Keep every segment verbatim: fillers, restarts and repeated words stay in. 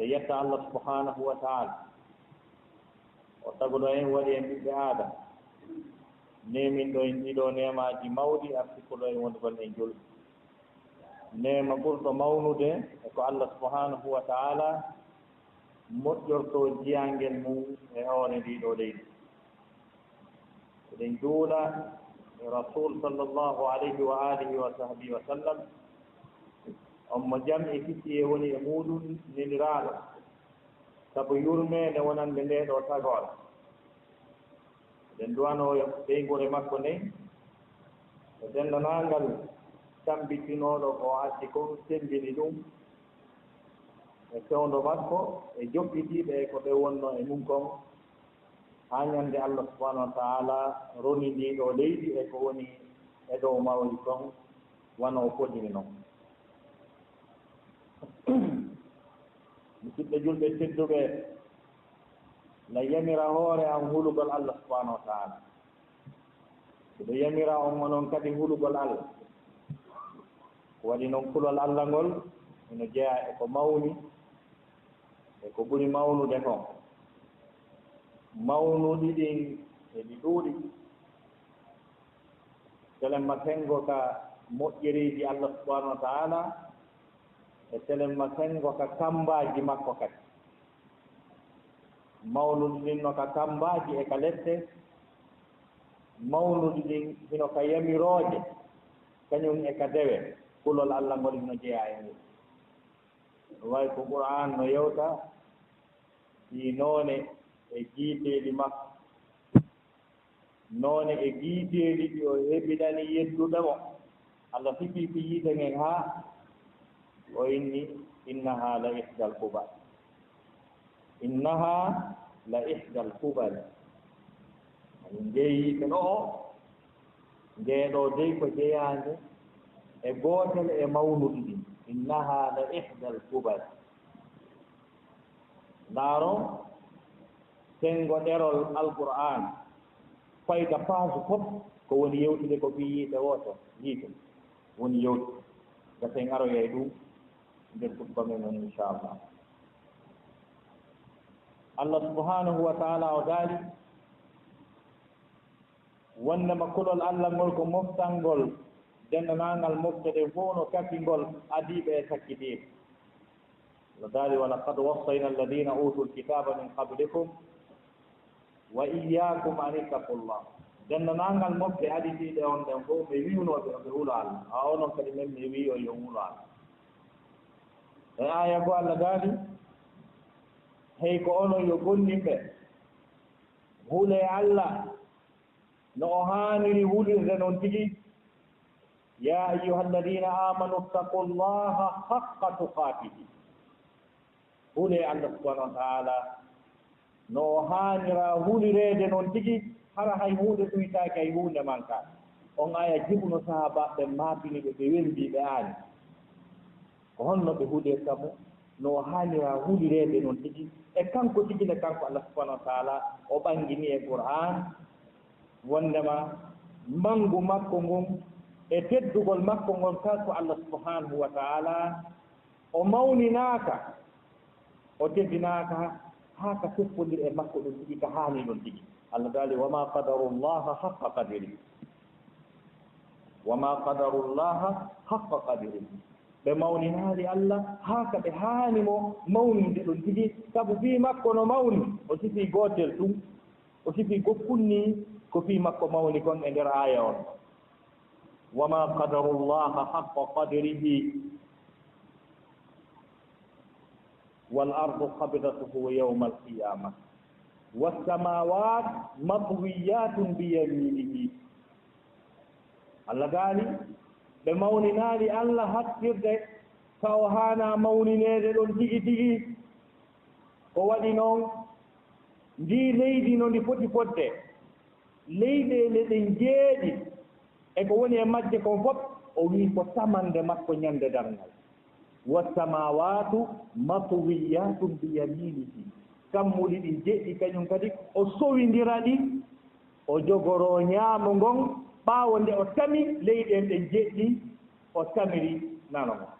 Yetta Allah subhanahu wa ta'ala, o taguɗo en, waɗi en ɓiɓɓe Aadama, neeminɗo en ɗiɗo neemaaji mawɗi, arsukuɗo en wonugol en julɓe. Neema ɓurɗo mawnude e ko Allah subhanahu wa ta'ala moƴƴorto jiyaangel mum e hoore ndii ɗoo leydi. Eɗen juula e Rasul sallallahu alayhi wa alihi wa sahbihi wa sallam, on mo jam e kisiyee woni e muuɗum, neliraaɗo, sabu yurmeende wonande ndee ɗoo tagoore. Eɗen duwanoo ɓeynguure makko nden e denndaangal tambitinooɗo ko o addi kon, semmbini ɗum, e fewndo makko e joɓɓitiiɓe e ko ɓe wonnoo e mum kon, haa ñande Allah subhanahu wa ta'ala roni ndii ɗoo leydi e ko woni e dow mawri kon, wano o fodiri non. Musidɓe julɓe tedduɓe, na yamira hoore an hulugol Allah subhanahu wa ta'ala. Miɗo yamira on onon kadi hulugol Allah. Ko waɗi non kulol Allah ngol ino jeyaa e ko mawni, e ko ɓuri mawnude kon. Mawnuɗi ɗin eɗi ɗuuɗi. Selemma sengo ka moƴƴereeji Allah subhanahu wa ta'ala, e selemma sengo ka kambaaji makko kadi. Mawnuɗi ɗin no ka kambaaji e ka lette, mawnuɗi ɗin hino ka yamirooje, kañum e ka dewe, kulol Allah ngol hino jeyaa e ngun. Ɗum wayi ko Qur'aan no yewta ɗii noone e jiiteeli makko, noone e jiiteeli ɗi o heɓinani yedduɓe mo. Allah sifii fii yiite ngen haa o inni, "Innaha la ihdal kubar." Innaha la ihdal kubar. Ani ngee yiite ɗoo, ngee ɗoo dey ko jeyaande e gootel e mawnuɗi ɗin. Innaha la ihdal kubar. Ndaaro, senngo ɗerol Alqur'aan, fayda paasu fof ko woni yewtude ko fii yiite woote, yiite woni yewtude. Gasa en aroya e ɗum nder khutba men on, inchallah. Allah subhanahu wa ta'ala o daali, wonnde ma kulol Allah ngol ko moftangol denndaangal mofte ɗen fof no kafi ngol adiiɓe e sakkitiiɓe. No daali, "Wa laqad wassayna alladhina utul kitaba min qablikum wa iyyakum an ittaqullah." Denndaangal mofte aditiiɗe on ɗen fof, mi wi'unoo ɓe yo ɓe hulo Allah. A onon kadi men mi wi'i on yo on hulo Allah. E aaya goo Allah daali, "Hey ko onon yo gomɗinɓe, hulee Allah no o haaniri hulirde non tigi. Ya ayyuhalladhina amanu ittaqullaha haqqa tuqatihi." Hulee Allah subhanahu wa ta'ala no o haanira hulireede non tigi, hara hay huunde ɗuytaaki, hay huunde mankaaki. On aaya jibuno sahaabaaɓe ɓen maapini ɓe, ɓe welbii, ɓe aani. Ko honno ɓe hulirta mo no o haanira hulireede non tigi? E kanko tigi ne, kanko Allah subhanahu wa ta'ala, o ɓangini e Qur'aan wondema manngu makko ngun e teddugol makko ngon, kanko Allah subhanahu wa ta'ala, o mawninaaka, o teddinaaka haa ka siffondir e makko ɗum tigi, ka haani ɗum tigi. Allah daali, "Wa ma qadarullaha haqqa qadrihi." "Wa ma qadarullaha haqqa qadrihi." Ɓe mawninaali Allah haa ka ɓe haani mo mawninde ɗum tigi, sabu fii makko no mawni. O sifii gootel ɗum, o sifii gokkun nii ko fii makko mawni kon e nder aaya on. "Wa ma qadarullaha haqqa qadrihi, wal ardu qabdatuhu yawmal qiyamah, was samawat matwiyatun bi yaminihi." Allah daali, ɓe mawninaali Allah hattirde ka o haanaa mawnineede ɗon tigi tigi. Ko waɗi non, ndii leydi no ndi foti fodde, leyɗeele ɗen jeeɗi e ko woni e majje kon fof, o wi'i ko tamande makko ñande darngal. "Wa samawatu matwiyatun bi yaminihi." Kammuuli ɗin jeeɗi kañum kadi o sowindira ɗi, o jogoroo ñaamo ngon, ɓaawo nde o tami leyɗeele ɗen jeeɗi, o tamiri nano ngon.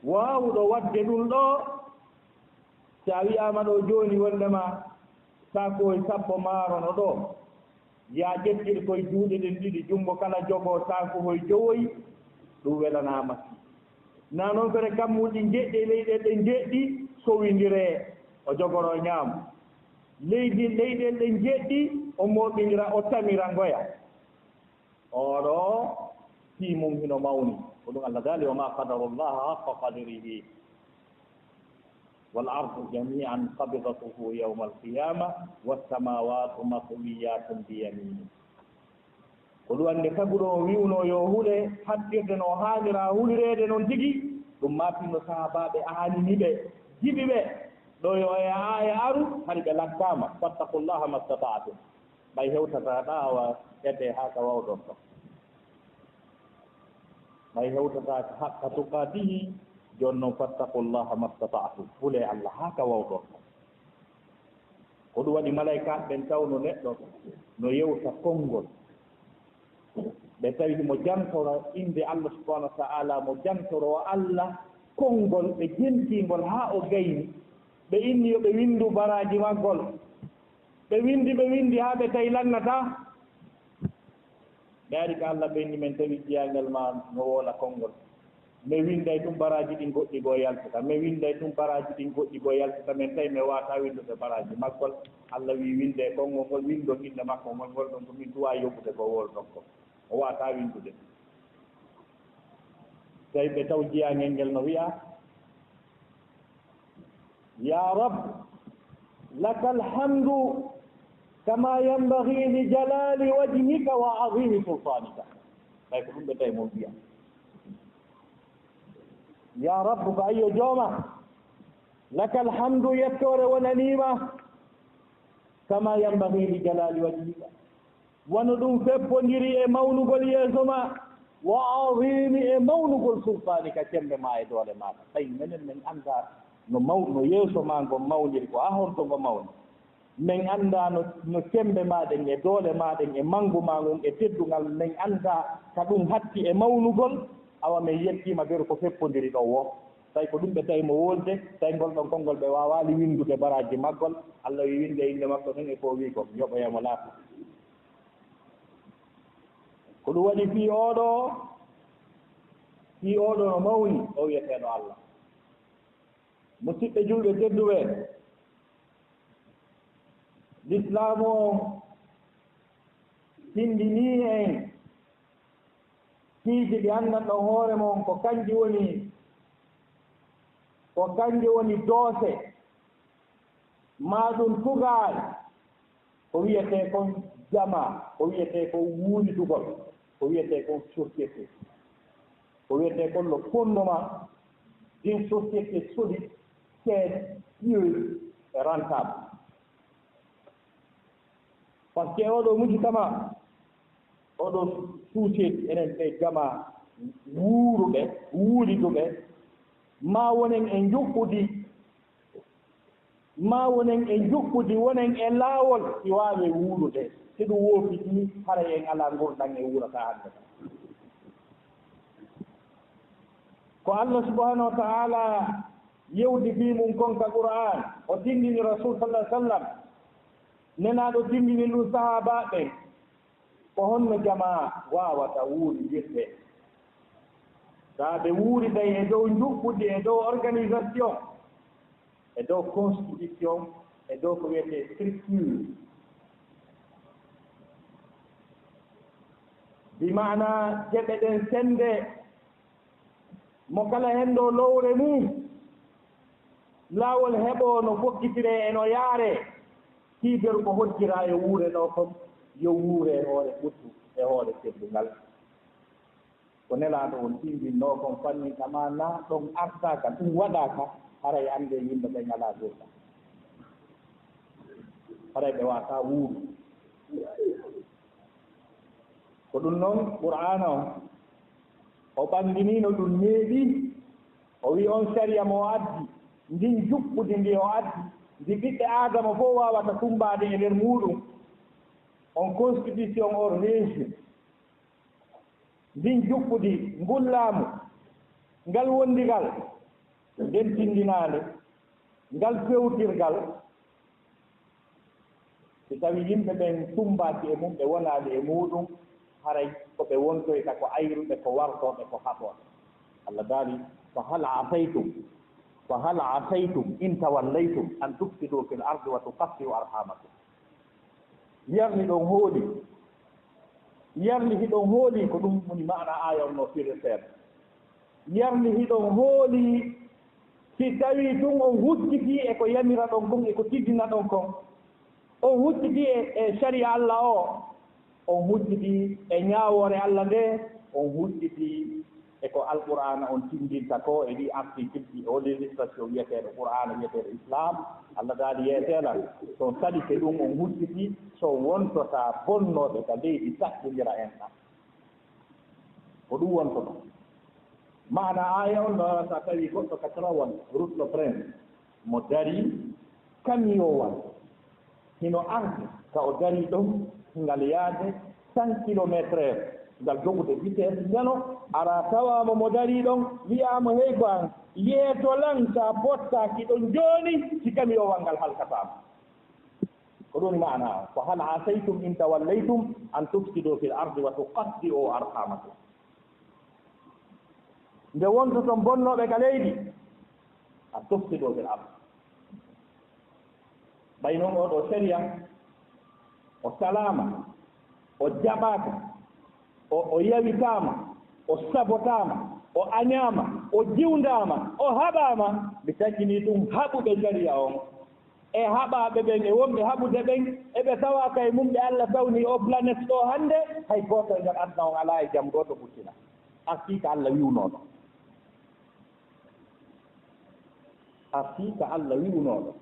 Waawuɗo waɗde ɗum ɗoo, Si a wi'aama ɗo jooni wondema saakuhoy sappo maaro no ɗo, yaa ƴettir koy juuɗe ɗen ɗiɗi, junngo kala jogoo saakuhoy jowoy, ɗum welanaama si. Naa non fere kammuuji njeɗɗi e leyɗeele ɗen njeɗɗi sowindiree, o jogoroo ñaamo. Leydi, leyɗeele ɗen njeɗɗi, o mooɓindira, o tamira ngoya. Oɗo fii mum hino mawni. Ko ɗum Allah daali, "وما قدروا الله حق قدره والأرض جميعا قبضته يوم القيامة والسماوات مطويات بيمينه." Ko ɗum wonde taguɗo on wi'unoo yo hule hattirde no haanira hulireede non tigi, ɗum maatinno sahaabaaɓe aanini ɓe, jiɓi ɓe, ɗo yo e aaya aru, hari ɓe lakkaama, "فاتقوا الله ما استطعتم." Ɓay hewtataa ɗaa awa etee haa ka wawɗon ɗon. Ɓay hewtataa haqqa tuqaatihi, jooni non, "فاتقوا الله ما استطعتم." Hulee Allah haa ka wawɗon ɗon. Ko ɗum waɗi malaykaaɓe ɓen tawno neɗɗo no yewta konngol. Ɓe tawi himo jantora innde Allah subhanahu wa ta'ala, mo jantoroo Allah konngol, ɓe jentii ngol haa o gayni. Ɓe inni yo ɓe winndu baraaji maggol. Ɓe winndi, ɓe winndi haa ɓe tawi lannataa. Ɓe ari ka Allah, ɓe inni, "Men tawi jiyaangal maa no woola konngol. Men winnday tun baraaji ɗin, goɗɗi goo yaltata. Men winnday tun baraaji ɗin, goɗɗi goo yaltata. Men tawi men waawataa winndude baraaji maggol." Allah wi'i, "Winndee konngol ngol, winndon innde makko ngol, ngol ɗon ko min tun waawi yoɓude ko woolɗon kon." O waawataa winndude. Tawi ɓe taw jiyaangel ngel no wi'a, "يا رب، لك الحمد كما ينبغي لجلال وجهك وعظيم سلطانك." Ɓay ko ɗum ɓe tawi mo wi'a. "يا رب," ko ayyo jooma, "لك الحمد," yettoore wonanii ma, "كما ينبغي لجلال وجهك," wano ɗum feppondiri e mawnugol yeeso maa, "وعظيم," e mawnugol, "سلطانك," cemmbe maa e doole maa. Tawi menen men anndaa no maw-, no yeeso maa ngon mawniri, ko haa honto ngo mawni. Men anndaa no, no cemmbe maa ɗen e doole maa ɗen e manngu maa ngun e teddungal, men anndaa ka ɗum hatti e mawnugol, awa men yettiima beru ko feppondiri ɗon woo. Tawi ko ɗum ɓe tawi mo wolde, tawi ngol ɗon konngol ɓe waawaali winndude baraaji maggol. Allah wi'i, "Winndee innde makko nden e ko o wi'i kon, yoɓoyee mo laata." Ko ɗum waɗi fii oo ɗoo, fii oo ɗoo no mawni, o wi'eteeɗo Allah. Musidɓe julɓe tedduɓe, Lislaamu on tinndinii en piiji ɗi anndanɗon hoore mon ko kanji woni, ko kanji woni doose, maa ɗum tugaale, ko wiyetee kon jamaa, ko wiyetee kon wuuridugol, ko wiyetee kon société, ko wiyetee kon le fondement d'une société solide, saine, pieuse et rentable. Parce que oɗo mujtama, oɗo société, enen ɓe jamaa wuuruɓe, wuuriduɓe, maa wonen e njuɓɓudi, maa wonen e njuɓɓudi, wonen e laawol si waawi wuurude. Si ɗum woofitii, haray en alaa ngurndan en wuurata hannde. Ko Allah subhanahu wa ta'ala yewti fii mun kon ka Qur'aan, o tinndini Rasuul sallallahu alaihi wasallam, Nelaaɗo tinndini ɗum sahaabaaɓe ɓen. Ko honno jamaa waawata wuurirde? Taa ɓe wuuriday e dow njuɓɓudi, e dow organisation, e dow constitution, e dow ko wiyetee structure. Bi maanaa geɓe ɗen sende, mo kala henndo lowre mum, laawol heɓoo no fokkitiree e no yaaree, kiideru ko hojjiraa yo wuure ɗoo kon, yo wuure e hoore ɓuttu, e hoore teddungal. Ko Nelaaɗo on timmbinnoo kon fanninta maa naa ɗon artaaka, ɗum waɗaaka, haray anndee yimɓe ɓen alaa gurdam. Haray ɓe waawataa wuuru. Ko ɗum non Qur'aana on, o ɓannginiino ɗum neeɓi, o wi'i on sariya mo o addi, ndin juɓɓudi ndi o addi, ndi ɓiɓɓe Aadama fof waawata tummbaade e nder muuɗum, on constitution, on régime, ndin juɓɓudi, ngun laamu, ngal wondigal, nden tinndinaande, Ngal fewtirgal, si tawi yimɓe ɓen tummbaaki e mum, ɓe wonaali e muuɗum, haray ko ɓe wontoyta ko ayruɓe, ko wartooɓe, ko haɓooɓe. Allah daali, "Fa hal asaytum, fa hal asaytum in tawallaytum an tufsidu fil ardi wa tuqatti'u arhamakum." Yarni ɗon hooli, yarni hiɗon hooli, ko ɗum woni maana aaya on no firre seeɗa. Yarni hiɗon hooli, si tawii tun on huccitii e ko yamiraɗon kon, e ko tiddinaɗon kon, on huccitii e, e sariya Allah o, on huccitii e ñaawoore Allah nde, on huccitii e ko Alqur'aana on tinndinta ko, e ɗii article ɗi, o législation wiyeteeɗo Qur'aana, wiyeteeɗo Islam, Allah daali yeeteelan, so on salike ɗum, on huccitii, so wontotaa bonnooɓe ka leydi sakkindira en ɗan. Ko ɗum wontoto. Maana aaya on no, so a tawi goɗɗo ka trawal, route de train, mo darii, kamiyowal hino arde, ka o darii ɗon, ngal yaade cent kilomètres heure, ngal dogude vitesse, nano ara tawaama mo darii ɗon, wi'aama, "Hey, ko an, yeeto lan, sa bottaaki ɗon jooni, si kamiyowal ngal halkataa ma." Ko ɗum maana, "Fa hal asaytum in tawallaytum an tufsidu fil ardi wa tuqatti'u arhamakum." Nde wontoton bonnooɓe ka leydi, an tufsidu fil ardi. Ɓay non oo ɗoo sariya, o salaama, o jaɓaaka, o, o yawitaama, o sabotaama, o añaama, o jiwndaama, o haɓaama, mi taƴƴinii ɗum haɓuɓe sariya on. E haɓaaɓe ɓen, e wonɓe haɓude ɓen, e ɓe tawaaka e mum ɓe Allah tawni oo planète ɗoo hannde, hay gooto e nder aduna on alaa e jam gooto ɓuttina. Artii ka Allah wi'unoo ɗon. Artii ka Allah wi'unoo ɗon.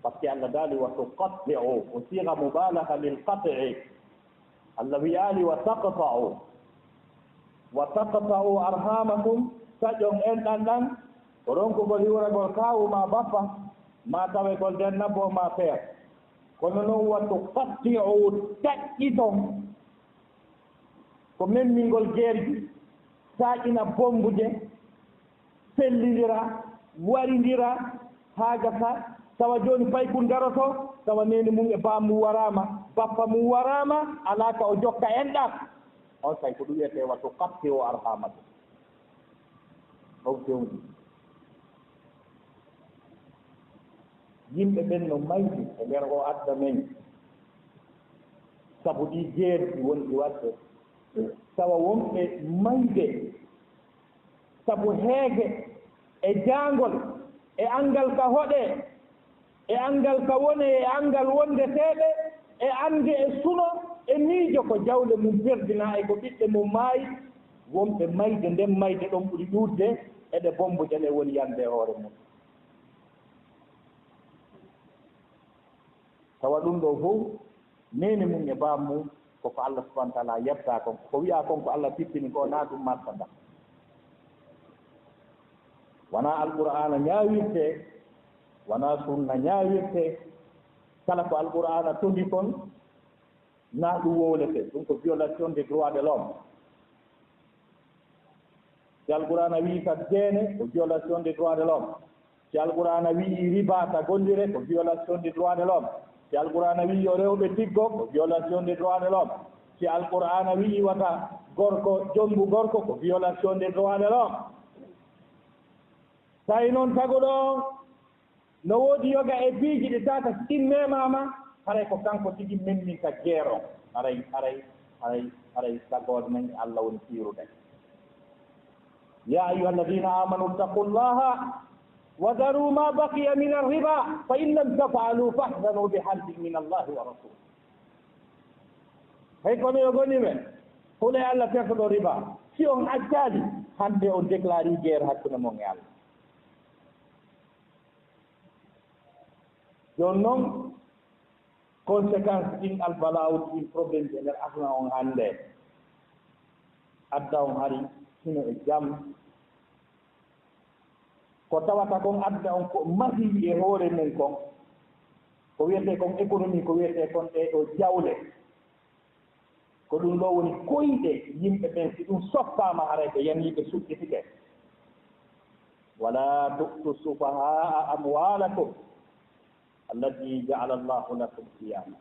Par ce que Allah daali, "Wa tuqatti'u", o siiga mubaalaga lil qat'i. Allah wi'aali, "Wa taqta'u, wa taqta'u arhamakum", taƴon enɗan ɗan, ko ronkugol hiwragol kaawu maa bappa, maa tawegol dennabo maa feer. Kono non, "Wa tuqatti'u", taƴƴiton. Ko memmingol geerji, saaƴina bombuuje, fellindira, warindira, haa gasa, tawa jooni paykun daroto, tawa neene mum e baam mum waraama, bappa mum waraama, alaa ka o jokka enɗan. Onsay ko ɗum wiyetee "Wa tuqatti'u arhamakum". On fewndi. Yimɓe ɓen no mayde e nder oo adda men, sabu ɗii geerji wonɗi waɗde, tawa wonɓe mayde sabu heege e jaangol e anngal ka hoɗee, e anngal ka wonee, e anngal wondeteeɓe, e annde e suno, e miijo ko jawle mum perdinaa e ko ɓiɓɓe mum maayi, wonɓe mayde, nden mayde ɗon ɓuri ɗuuɗde e ɗe bombuuje ɗe woni yande e hoore mum. Tawa ɗum ɗoo fow, neene mum e baam mum, ko ko Allah subhanahu wa ta'ala yetta kon, ko wi'a kon ko Allah tippini ko, na ɗum marta ba. Wonaa Alqur'aana ñaawirte, wonaa sunna ñaawirte, kala ko Alqur'aana tondi kon, na ɗum wowlete, ɗum ko violation des droits de l'homme. Si Alqur'aana wi'i ka jeene, ko violation des droits de l'homme. Si Alqur'aana wi'i riba ka gollire, ko violation des droits de l'homme. Si Alqur'aana wi'i yo rewɓe tiggo, ko violation des droits de l'homme. Si Alqur'aana wi'i wata gorko jombu gorko, ko violation des droits de l'homme. Tawi noon taguɗo on no woodi yoga e piiji ɗi tata, si ɗin memaama, haray ko kanko tigi memminta geer on. Haray, haray, haray, haray tagoore nden e Allah woni fiirude. يا أيها الذين آمنوا اتقوا الله وذروا ما بقي من الربا فإن لم تفعلوا فأذنوا بحرب من الله ورسوله. Hey, kono yo goniiɓe, hulee Allah tertuɗo riba. Si on accaali, hannde on déclare guerre hakkunde mon e Allah. Jooni noon, conséquence ɗin albalaaji ɗin, problème ji e nder aduna on hannde, adda on hari hino e jam. Ko tawata kon adda on ko masiiɓe e hoore mum kon, ko wiyetee kon économie, ko wiyetee kon ɗee ɗoo jawle. Ko ɗum ɗoo woni koyɗe yimɓe ɓen, si ɗum soppaama, haray ɓe yanii, ɓe suɓɓitike. Ɓe ولا تؤتوا السفهاء أموالكم التي جعل الله لكم قياما.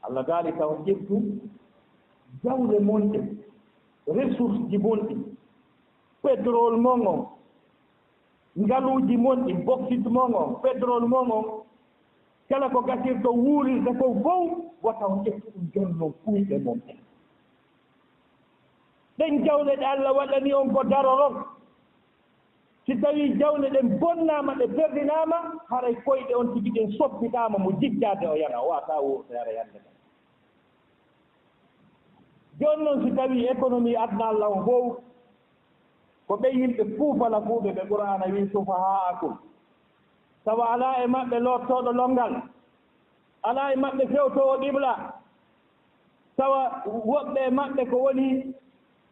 Allah daali taw ƴettu jawle mon ɗe, ressource ji mon ɗi, pétrole mon on, ngaluuji mon ɗi, bauxite mon on, pétrole mon on, kala ko gasirɗo wuurirde ko fof, wata on ƴettu ɗum jonnon kuyɗe mon ɗen. Ɗen jawle ɗe Allah waɗani on ko daroron. Si tawii jawle ɗen bonnaama, ɗe perdinaama, haray koyɗe on tigi ɗen soppitaama mo jijjaade o yara, o waawataa wuurde yara yande ɗen. Jooni non, si tawii économie aduna Allah on fof, ko ɓe yimɓe fuufala fuuɓe, ɓe Qur'aana wii sufahaakum, tawa alaa e maɓɓe loottooɗo lonngal, alaa e maɓɓe fewtoowo qibla, tawa woɓɓe e maɓɓe ko woni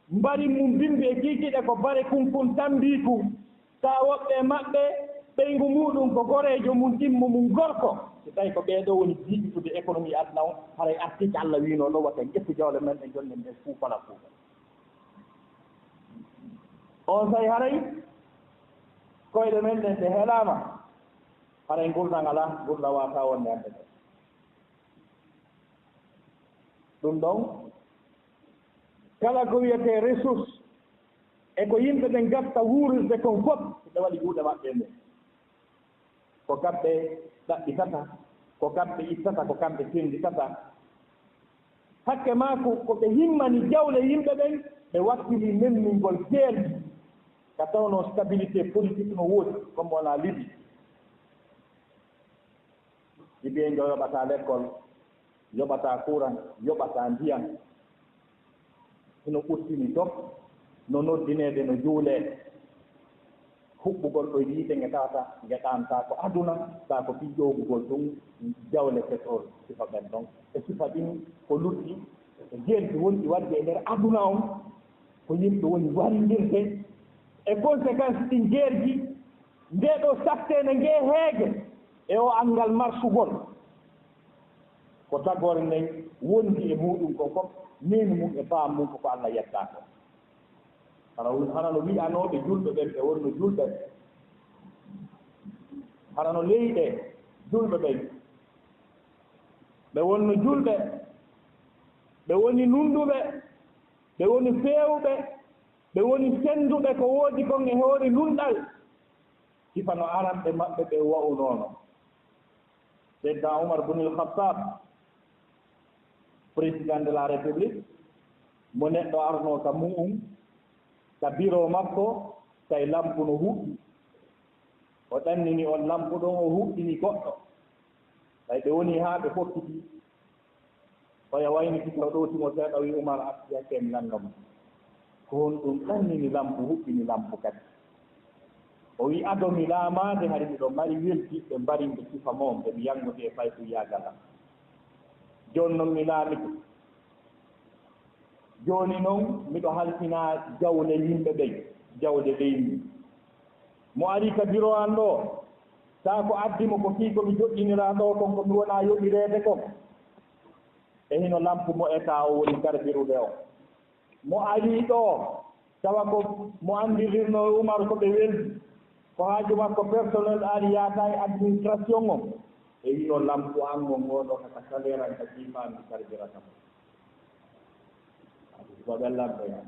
mbari mum bimbi e kiikiɗe ko bare kunkun tambiiku, tawa woɓɓe e maɓɓe ɓeyngu muuɗum ko goreejo mum, ɗimmo mum gorko. Si tawi ko ɓee ɗoo woni jiiɓitude économie aduna on, haray article Allah wiinoo ɗoo, wata en ƴettu jawle men ɗen jonnen ɗen fuufala fuufala. On say haray koyɗe men ɗen ɗe helaama, haray ngurndan alaa, ngurndan waawataa wonde hannde ɗoo. Ɗum ɗon, kala ko wiyetee ressource e ko yimɓe ɓen gatta wuurirde kon fof, ɓe waɗi juuɗe maɓɓe e mum. Ko kamɓe ɗaɓɓitata, ko kamɓe ittata, ko kamɓe sennditata. Hakke maa ko, ko ɓe himmani jawle yimɓe ɓen, ɓe wakkili memmingol geelɗi, ka tawnoo stabilité politique no woodi, comme wonaa Libi. Libi en ɗo yoɓataa lekkol, yoɓataa kuran, yoɓataa ndiyan. Hino ɓurtini dok, no noddineede, no juulee. Huɓɓugol ɗo yiite nge tawata, nge ɗaantaa ko aduna, taa ko fii ƴoogugol ɗum jawle pétrole, sifa ɓen ɗon. E sifa ɗin ko lutti, e geelɗi wonɗi waɗde e nder aduna on, ko yimɓe woni warindirde e conséquence ɗin geerji, ndee ɗoo satteende, ngee heege, e oo anngal marsugol. Ko tagoore nden wondi e muuɗum kon fof, neeni mum e baa mum ko ko Allah yeddaa kon. Hara, hara no wi'anooɓe julɓe ɓen, ɓe wonno julɓe. Hara no leyɗe julɓe ɓen, ɓe wonno julɓe, ɓe woni nunɗuɓe, ɓe woni feewɓe, ɓe woni sennduɓe ko woodi kon e hoore nunɗal. Sifa no aranɓe maɓɓe ɓe wa'unoono. Seydina Umar bun el Khattab, président de la République, mo neɗɗo arnoo ka mu'un, ka biro makko, tawi lampu no huɓɓi. O ɗannini on lampu ɗon, o huɓɓini goɗɗo. Tawi ɓe woni haa ɓe fokkiti. Oya wayniti taw ɗowti mo seeɗa, wi, "Umar, accu hakke, mi lannda mo. Ko honɗum ɗannini lampu, huɓɓini lampu kadi?" O wi, "Ado mi laamaade, hari miɗo mari weldiiɓe mbarinɓe sifa mon, ɓe mi yanngodii e faykuuyaagal am. Jooni non mi laamike. Jooni non miɗo halfina jawle yimɓe ɓen, jawle leydi. Mo ari ka biro an ɗoo, taa ko addi mo ko fii ko mi joɗɗiniraa ɗoo kon, ko mi wonaa yoɓireede kon." E hino lampu mo eta o woni karbirude o. Mo ari ɗoo, tawa ko mo anndirirnoo e Umar ko ɓe weldi, ko haaju makko personnel, ari yaata e administration on. E hino lampu an ngon ngoo ɗoo kata kaleeran ka jiifaami karbirata mo. Ko ɓe lamɓe ya.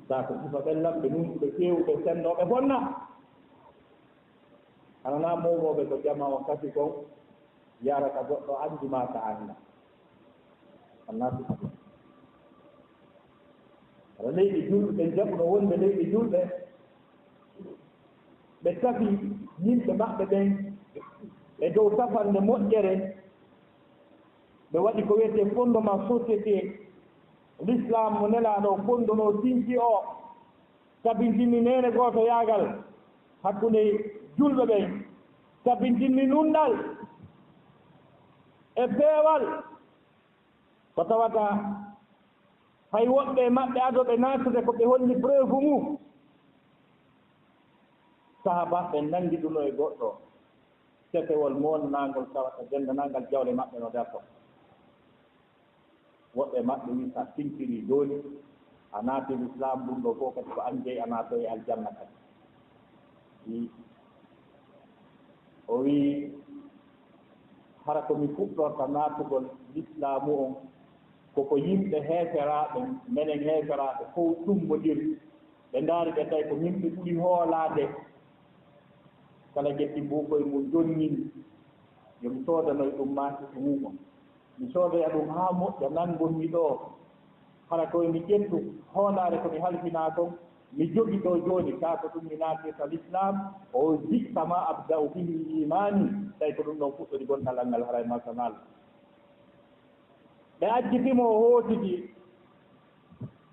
Taa ko sifa ɓen lamɓe nunɗuɓe, feewuɓe, senndooɓe, bonna. Hara naa moomooɓe ko jama on kasi kon, yarata goɗɗo anndi maa ka annda. Annaa sifa ɓen. Hara leyɗe julɓe, ɓen jaɓuno wonde leyɗe julɓe, ɓe tafi yimɓe maɓɓe ɓen e dow tafande moƴƴere. Ɓe waɗi ko wiyetee fondement société l'islam mo Nelaaɗo o fondonoo, sinci o, tabintinni neene gootoyaagal hakkunde julɓe ɓen, tabintinni nunɗal e peewal, ko tawata hay woɓɓe e maɓɓe ado ɓe naatude ko ɓe holli preuve mum. Sahaabaaɓe ɓen nanngi ɗum e goɗɗo. Setewol moolnaangol tawata denndaangal jawle maɓɓe no darto. Woɓɓe maɓɓe wi, "Sa sinciri jooni, A naati l'islam, ɗum ɗo fof kadi ko an jeyi, a naatoyi aljanna kadi. I, o wii, hara ko mi fuɗɗorta naatugol l'islaamu on, ko ko yimɓe heeferaaɓe, menen heeferaaɓe fof ɗummodiri, ɓe ndaari ɓe tawi ko min ɓe ɓuri hoolaade. Kala ƴetti mbuukoy mum jonnini, yo mi soodanoy ɗum maaki ɗum on. Mi soodoya ɗum haa moƴƴa, nanngonmi ɗo. Hara koye mi ƴettu hoolaare ko mi halfinaa kon, mi jogi ɗo jooni, kaa ko ɗum mi naatirta l'islam, o bi'sa ma abda'u bihi imaani, tawi ko ɗum ɗon fuɗɗori gonɗalal ngal, haray masanal. Ɓe acciti mo, o hootidi.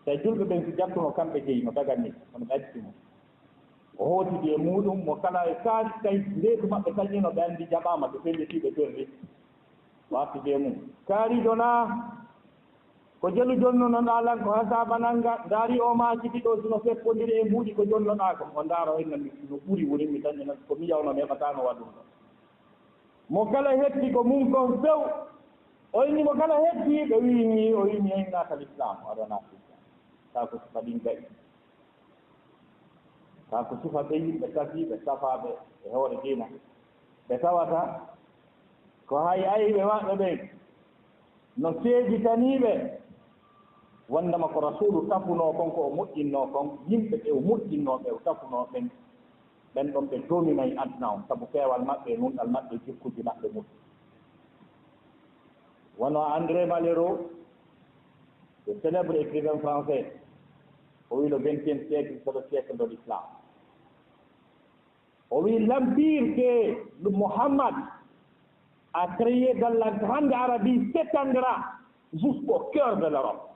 Tawi julɓe ɓen si jattuno kamɓe jeyi, no daganni, kono ɓe acciti mo. O hootidi e muuɗum, mo kala e kaari, tawi reedu maɓɓe sañiino, ɓe anndi jaɓaama, ɓe felliti, ɓe perri. Warti bee mum. Kaariijo naa, ko jelu jonnunoɗaa lan, ko hasaaba nannga, ndaari o maaki ɗiɗo, sino feppondiri e mbuuɗi ko jonnoɗaa kon. O ndaara o inna mi no ɓuri woni mi tan ina ko mi yawno mi heɓataa no waɗum ɗo. Mo kala hetti ko mum kon few. O inni mo kala hetti, ɓe wi'i ni, o inni en naata l'islam, o adana l'islam. Kaa ko sifa ɗin ga'i. Kaa ko sifa ɓe yimɓe tafiiɓe, safaaɓe e hoore diina. Ɓe tawata ko hay ayɓe maɓɓe ɓen no seeditanii ɓe, wonndema ko Rasuulu tafunoo kon, ko o moƴƴinnoo kon, yimɓe ɓe o moƴƴinnoo ɓe, o tafunoo ɓen, ɓen ɗon ɓe doominay aduna on, sabu peewal maɓɓe e nunɗal maɓɓe e jikkuuji maɓɓe moƴƴi. Wano André Malraux, le célèbre écrivain français, o wi le vingtième siècle, c'est le siècle de l'islam. O wi, l'empire que le Muhammad a créé dans la grande Arabie s'étendra jusqu'au cœur de l'Europe.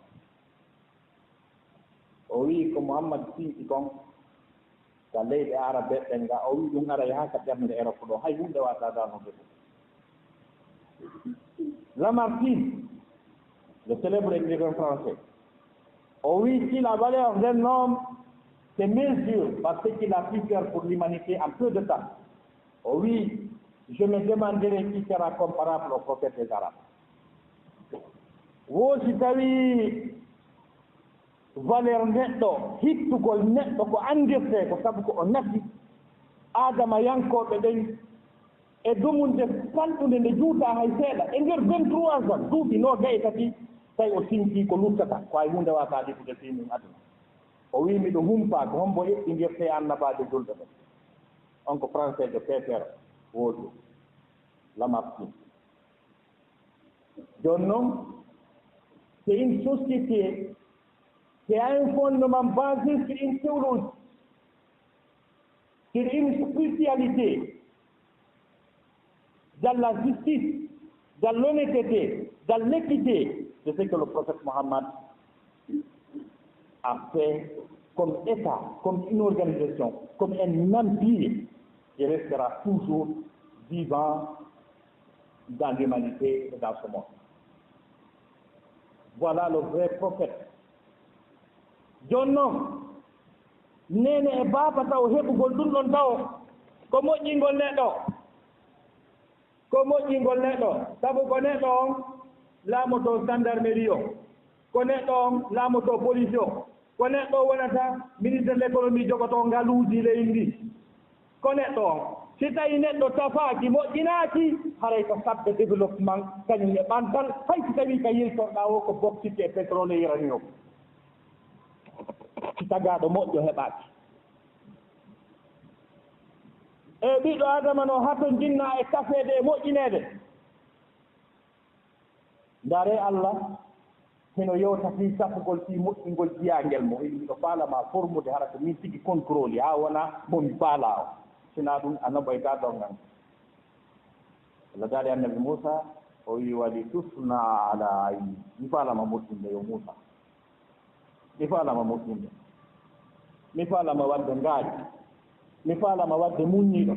O wi ko Muhammad sinci kon ka leyɗe Arabe ɓen ga, o wi ɗum ara yaha ka ɓernde Europe ɗo, hay huunde wata darnude ɗum. Lamartine, le célèbre écrivain français, o wi si la valeur d'un homme se mesure par ce qu'il a pu faire pour l'humanité en peu de temps, o wi, je me demanderai qui sera comparable au prophète des Arabes. Wo si tawi valeur neɗɗo, hittugol neɗɗo ko anndirtee ko sabu ko o nafi Aadama yankooɓe ɓen e dumunde fanɗunde nde juutaa hay seeɗa. E nder vingt-trois ans, duuɓi noogay e tati, tawi o sinkii ko luttata, ko hay huunde waataa lifude fii mum aduna. O wii, miɗo humpaa ko hombo eɓɓindirtee annabaajo julɓe ɓen. On ko français de Peter Wojo, Lamartine. Jooni noon, c'est une société qui a un fondement basé sur une théologie, sur une spiritualité, dans la justice, dans l'honnêteté, dans l'équité, c'est ce que le prophète Muhammad a fait comme État, comme une organisation, comme un empire qui restera toujours vivant dans l'humanité et dans ce monde. Voilà le vrai prophète. Jooni noon, neene e baaba taw heɓugol ɗum ɗon taw ko moƴƴingol neɗɗo. Ko moƴƴingol neɗɗo, sabu ko neɗɗo on laamotoo gendarmerie on, ko neɗɗo on laamotoo police on, ko neɗɗo on wonata ministre de l'économie, jogotoo ngaluuji leydi ndi. Ko neɗɗo on, si tawii neɗɗo tafaaki, moƴƴinaaki, haray ko sabbe développement, kañum e ɓantal, hay si tawii ka yiltorɗaa o ko bauxite e pétrole e uranium. Si tagaaɗo moƴƴo heɓaaki. E ɓiɗɗo Aadama no hatonjinna e tafeede e moƴƴineede. Ndaaree Allah hino yewta fii safugol fii moƴƴingol jiyaangel mo. Hino miɗo faala ma formude hara ko min tigi contrôle haa wona mo mi faala o. Sinaa ɗum a noɓoyta donngal. Allah daali Annabi Muusa, o wii, "Wali tusna ala ayni." Mi faala ma moƴƴinde yo Muusa. Mi faalama moƴƴinde. Mi faalama waɗde ngaari. Mi faalama waɗde muññiiɗo.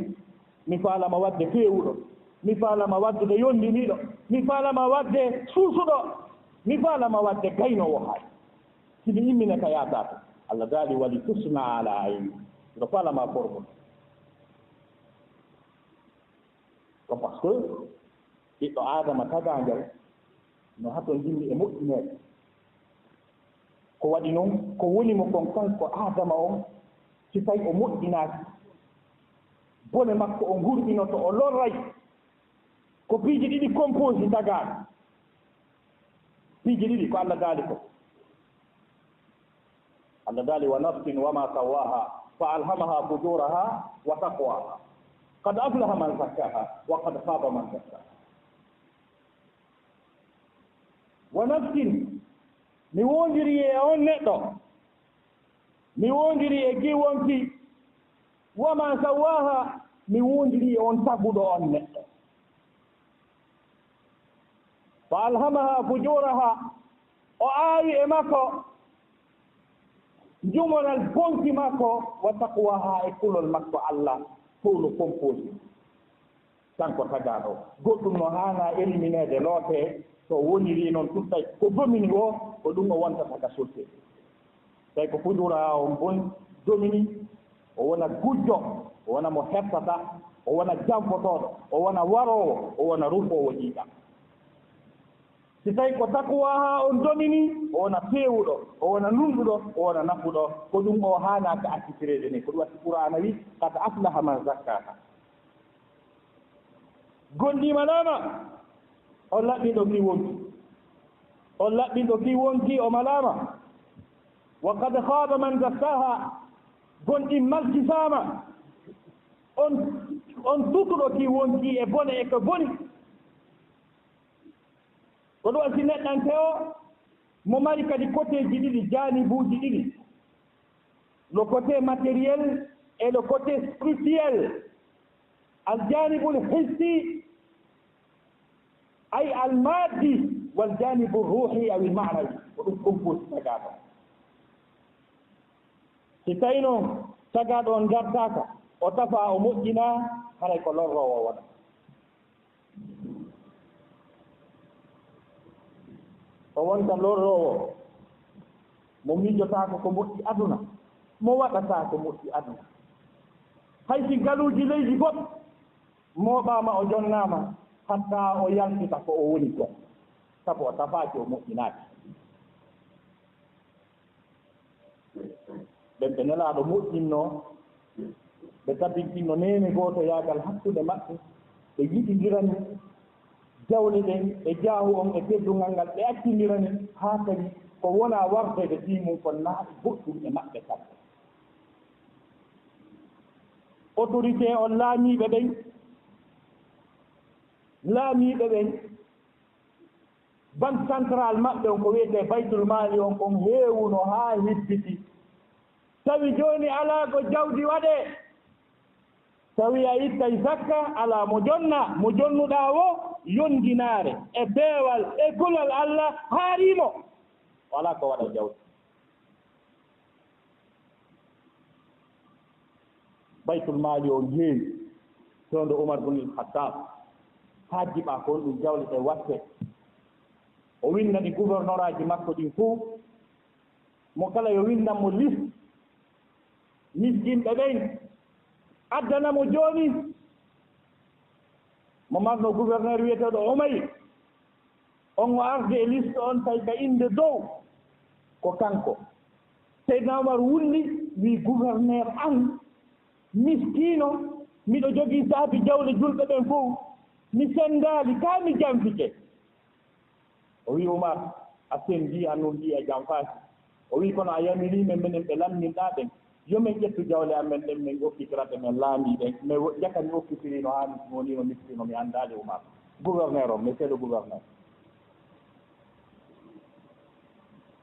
Mi faalama waɗde feewuɗo. Mi faalama waɗdude yonndiniiɗo. Mi faalama waɗde suusuɗo. Mi faalama waɗde gaynoowo haay. Si mi immine ka yaataaka. Allah daali, "Wali tusna ala ayni." Miɗo faalama formude. Ko parce que ɓiɗɗo Aadama tagaangel no hato njimmi e moƴƴineede. Ko waɗi noon, ko woni mo kon kanko Aadama on, si tawi o moƴƴinaaki, bone makko on hurɓinoto, o lorray. Ko piiji ɗiɗi composé tagaaɗo. Piiji ɗiɗi ko Allah daali ko. Allah daali: "Wa nafsin wa ma sawwaha, fa alhamaha fujuraha wa taqwaha. Qad aflaha man zakkaha, wa qad khaba man dassaha." Wa nafsin, mi wondiri e on neɗɗo, mi wondiri e kii wonki, wa ma sawwaha, mi wondiri e on taguɗo on neɗɗo. Fa alhamaha fujuraha, o aawi e makko jumonal bonki makko, wa taqwaha, e kulol makko Allah, fow no composé. Kanko tagaaɗo, goɗɗum no haana élimineede, lootee, so woniri noon tuttay ko domini o, ko ɗum o wontata ka sotte. Tawi ko fujura on bon domini, o wona gujjo, o wona mo hettata, o wona janfotooɗo, o wona waroowo, o wona rufoowo ƴiiƴam. Si tawi ko taqwaha on domini, o wona feewuɗo, o wona nunɗuɗo, o wona nafuɗo. Ko ɗum o haana ka accitireede ni. Ko ɗum waɗi Qur'aana wi: "Qad aflaha man zakkaha." Gonɗii malaama, on laɓɓinɗo kii wonki. On laɓɓinɗo kii wonki, o malaama. "Wa qad khaba man dassaha." Gonɗii malkisaama. On, on tutuɗo kii wonki e bone e ko boni. Ko ɗum waɗi neɗɗanke o, mo mari kadi côtéji ɗiɗi, jaanibuuji ɗiɗi, le côté matériel et le côté spirituel. Al janibul hissi, ay al maddi, wal janibu ruhi aw al ma'nawi. Ko ɗum composé tagaaɗo. Si tawi noon tagaaɗo on gardaaka, o tafa, o moƴƴina, haray ko lorroowo wona. O wonta lorroowo, mo miijotaako ko moƴƴi aduna, mo waɗataa ko moƴƴi aduna. Hay si galuuji leydi fof mooɓaama, o jonnaama, hatta o yaltita ko o woni kon, sabu o tafaaki, o moƴƴinaaki. Ɓen ɓe Nelaaɗo moƴƴinnoo, ɓe tabintinno neene gootoyaagal hakkunde maɓɓe, ɓe yiɗindirani jawle ɗen e jaahu on e teddungal ngal, ɓe accindirani, haa tawi ko wonaa wardeede fii mum, ko naati goɗɗum e maɓɓe kamɓe. Autorité on, laamiiɓe ɓen, laamiiɓe ɓen, Banque centrale maɓɓe on, ko wiyetee Baytul Maali on, kon heewuno haa hibbiti. Tawi jooni alaa ko jawdi waɗee. Tawi a ittay zakka, alaa mo jonna, mo jonnuɗaa wo yondinaare e peewal e kulol Allah haarii mo. O alaa ko waɗa jawdi. Baytul Maali on heewi, fewndo Umar bun al-Khattab, haa jiɓa ko honɗum jawle ɗe watte. O winndani gouverneur aji makko ɗin fuu, mo kala yo winndan mo liste miskinɓe ɓen, addana mo jooni. Mo marno gouverneur wiyeteeɗo Umayr, on o arde e liste on, tawi ka innde dow ko kanko. Seydina Umar wulli, wi: "Gouverneur an, miskiino, miɗo jogii saabi jawle julɓe ɓen fow, mi senndaali, kaa mi janfike?" O wi: "Umar, a senndii, a nunɗii, a janfaaki." O wi: "Kono a yamirii men, menen ɓe lamminɗaa ɓen, yo men ƴettu jawle amen ɗen, men okkitira ɗe men laamii ɓen. Mais wo-, jaka mi okkitirii no haa mi wonii no miskiino, mi anndaali Umar." Gouverneur on, monsieur le gouverneur.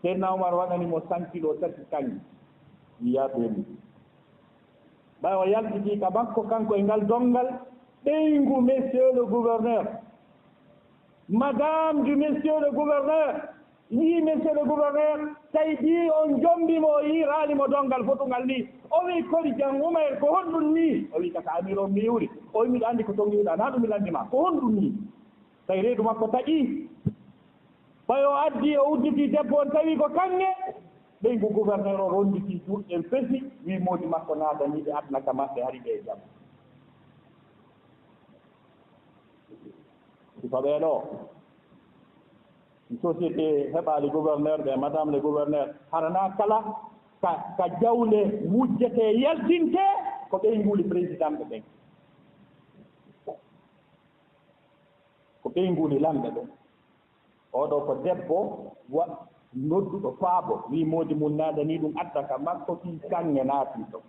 Seydina Umar waɗani mo sankilo tati kaŋŋe. Wiya ɓe mi. Ɓay o yaltitii ka makko, kanko e ngal donngal, ɓeyngu monsieur le gouverneur. Madame du monsieur le gouverneur, yii monsieur le gouverneur, tawi ɓii on jombi mo, o yiiraali mo donngal fotungal nii. O wi: "Kori jam, Umayr, ko honɗum nii?" O wi: "Kaka amir on mi iwri." O wi: "Miɗo anndi ko to ngiwɗaa, naa ɗum mi lanndi ma. Ko honɗum nii?" Tawi reedu makko taƴii. Ɓay o addi, o udditi debbo on, tawi ko kaŋŋe. Ɓeyngu gouverneur o ronnditi juuɗe ɗen, pesi, wi moodi makko naatanii ɓe aduna ka maɓɓe, hari ɓe e jam. Sifa ɓee ɗoo, Société heɓaali gouverneur ɓe, madame le gouverneur, harana kala ka, ka jawle wujjetee, yaltintee, ko ɓeynguuli président ɓe ɓen. Ko ɓeynguuli lamɓe ɓen. Oɗo ko debbo wa-, nodduɗo faabo, wi moodi mum naadanii ɗum adda ka makko, fii kaŋŋe naatii to.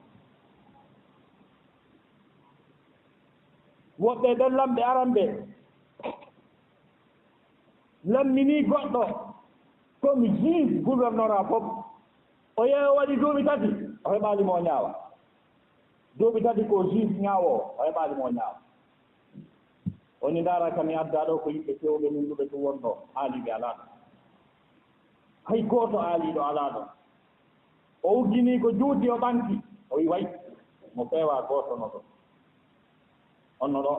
Woɓɓe ɓen lamɓe aran ɓe lamminii goɗɗo comme juge gouvernorat fof. O yehi o waɗi duuɓi tati, o heɓaali mo o ñaawa. Duuɓi tati ko juge ñaawoowo, o heɓaali mo o ñaawa. O ni, ndaara ka mi addaa ɗo ko yimɓe fewɓe nunɗuɓe tun won ɗo, aaliiɓe alaa ɗo. Hay gooto aaliiɗo alaa ɗo. O uggini ko juuti, o ɓanti, o wi, way, mo feewaa gooto no ɗo. On no ɗo,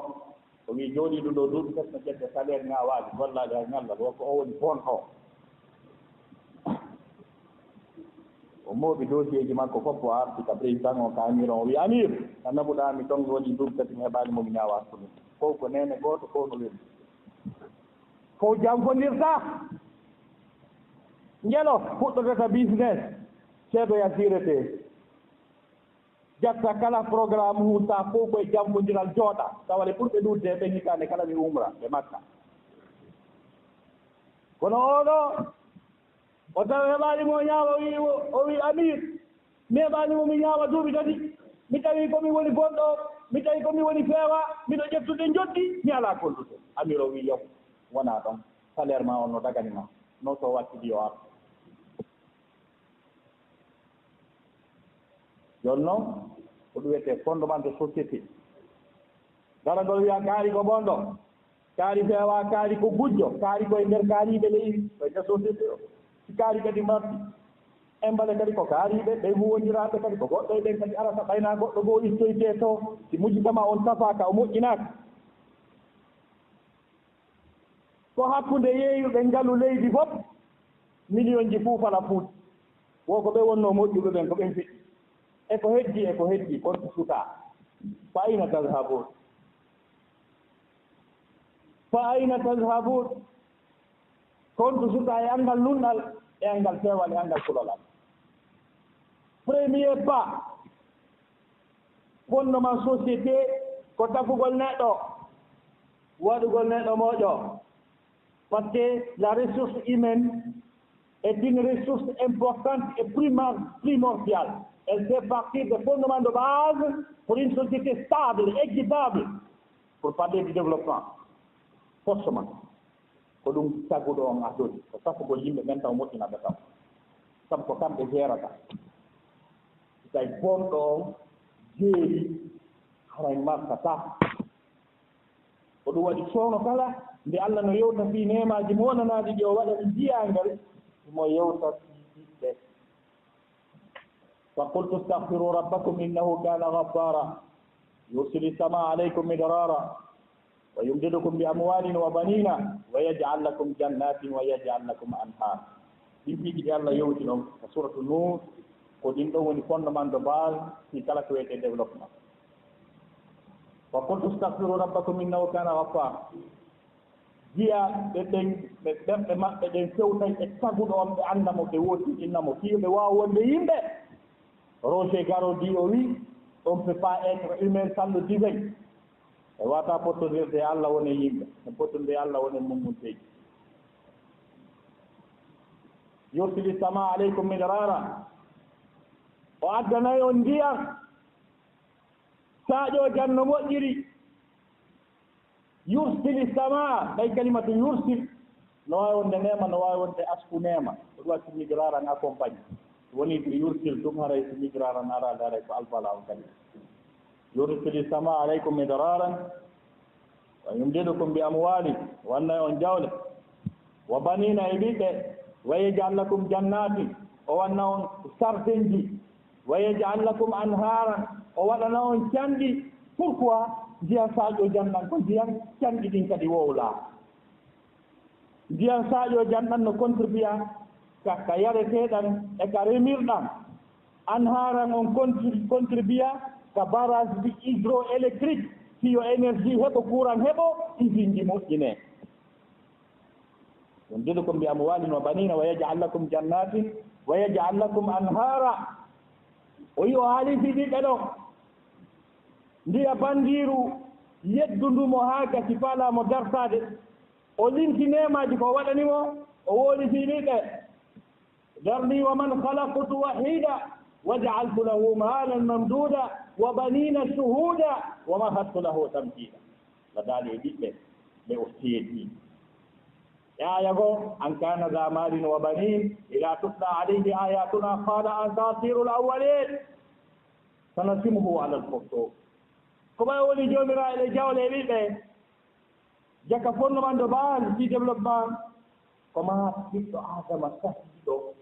o wi, jooɗiiɗo ɗo duuɓi tati no ƴetta salaire ñaawaali, gollaali hay ñallal, wo ko o woni bonɗo. O mooɓi dossier ji makko fof, o arti ka président on, ka amir on, o wi, amir, a naɓuɗaa mi ton, woni duuɓi tati mi heɓaali mo mi ñaawa hakkunde. Ko ko neene gooto, ko no weli. Ko janfondirta. Njelo fuɗɗotata business, ceedoya sirete. Jatta kala programme hunta fof koye janfondiral jooɗa. Tawa le ɓurɓe ɗuuɗde ɓen hitaande kala mi umra ɓe Makka. Kono oɗo, o tawi heɓaali mo ñaawa, o wi, o wi, amir, mi heɓaali mo mi ñaawa duuɓi tati. Mi tawi ko mi woni bonɗo, mi tawi ko mi woni feewa, miɗo ƴettude njoɓdi, mi alaa kollude. Amir o wi, yaw, wonaa ɗon. Salaire ma on no dagani ma. No so wattidi o ar. Jooni noon, ko ɗum wiyetee fondement de société. Daragol wiya kaari ko bonɗo, kaari feewa, kaari ko gujjo, kaari ko e nder kaariiɓe leydi, ko e nder société o. Si kaari kadi marti, en mbale kadi ko kaariiɓe, ɓe huwondiraaɓe kadi ko goɗɗo e ɓen kadi arata, ɓayna goɗɗo goo ittoytee to, si mujtama on tafaaka, o moƴƴinaaka. Ko hakkunde yeeyuɓe ngalu leydi fof, miliyonji fuu fala fuuti. Wo ko ɓe wonnoo moƴƴuɓe ɓen, ko ɓen feƴƴi. E ko heddii, e ko heddii, kontu sutaa. Fa ayna tadhhabuun? Fa ayna tadhhabuun? Kontu sutaa e anngal nunɗal, e anngal peewal, e anngal kulolal. Premier pas, fondement société ko tafugol neɗɗo, waɗugol neɗɗo moƴƴo. Parce que la ressource humaine est une ressource importante et primar-, primordiale. Elle fait partie des fondements de base pour une société stable, équitable, pour parler du développement. Forcément. Ko ɗum taguɗo on adori, ko safugol yimɓe ɓen taw moƴƴina ɓe taw. Sabu ko kamɓe jeerata. Si tawi bonɗo on jeeri, haray marsataa. Ko ɗum waɗi soono kala nde Allah no yewta fii neemaaji mo wonanaaɗi ɗi o waɗani jiyaangal, himo yewta fii ɓiɓɓe. فقلت استغفروا ربكم إنه كان غفارا يرسل السماء عليكم مدرارا ويمددكم بأموال وبنين ويجعل لكم جنات ويجعل لكم أنهارا. Ɗin piiji ɗi Allah yewti ɗon ka suuratu Nuur, ko ɗin ɗon woni fondement de base fii kala ko wiyetee développement. وقلت استغفروا ربكم إنه كان غفارا. Jiyaaɓe ɓen, ɓe, ɓerɗe maɓɓe ɗen fewtay e taguɗo on, ɓe annda mo, ɓe wootinɗinna mo, fii yo ɓe waawa wonde yimɓe. Roger Garaudy o wi, on ne peut pas être humain sans le divin. E wata pottondirde e Allah wone yimɓe, e pottondirde e Allah wone mummunteeji. يرسل السماء عليكم مدرارا. O addanay on ndiyam, saaƴo jan no moƴƴiri. Yursili samaa, ɓay kalimatu yursil, no waawi wonde neema, no waawi wonde asku neema. Ko ɗum waɗi midraaran accompagne. Woni ko yursil ɗum, haray ko midraaran araade, haray ko alfala on kadi. Yursili samaa alaykum midraaran, wa yumdidukum bi amwaali, wanna on jawle. Wa baniina, e ɓiɓɓe. Wa yaj'al lakum jannaatin, o wanna on sardenji. Wa yaj'al lakum anhaaran, o waɗana on canɗi. Pourquoi? Ndiyan saaƴo jan ɗan ko ndiyan canɗi ɗin kadi wowlaa. Ndiyan saaƴo jan ɗan no contribua ka, ka yareteeɗan e ka remirɗan. Anhaaran on contri-, contribua ka barrage ji hydroélectrique, si yo énergie heɓo, courant heɓo, usine ji moƴƴinee. Yumdidkum bi amwalin wa banina wa yaj'al lakum jannatin wa yaj'al lakum anhara. O yi o haali fii ɓiɓɓe ɗo. Ndiya bandiiru yeddundu mo haa gasi faalaa mo dartaade. O limti neemaaji ko waɗani mo, o woodi fii ɓiɓɓe. ذرني ومن خلقت وحيدا وجعلت له مالا ممدودا وبنين شهودا ومهدت له تمهيدا. Ladaali e ɓiɓɓe ɓe o seedni. E aaya goo, أن كان ذا مال وبنين إذا تتلى عليه آياتنا قال أساطير الأولين سنسمه على الخرطوم. Ko ɓay woni joomiraaɗo jawle e ɓiɓɓe. Jaka fondement de base du développement, ko ma ɓiɗɗo Aadama sahiiɗo,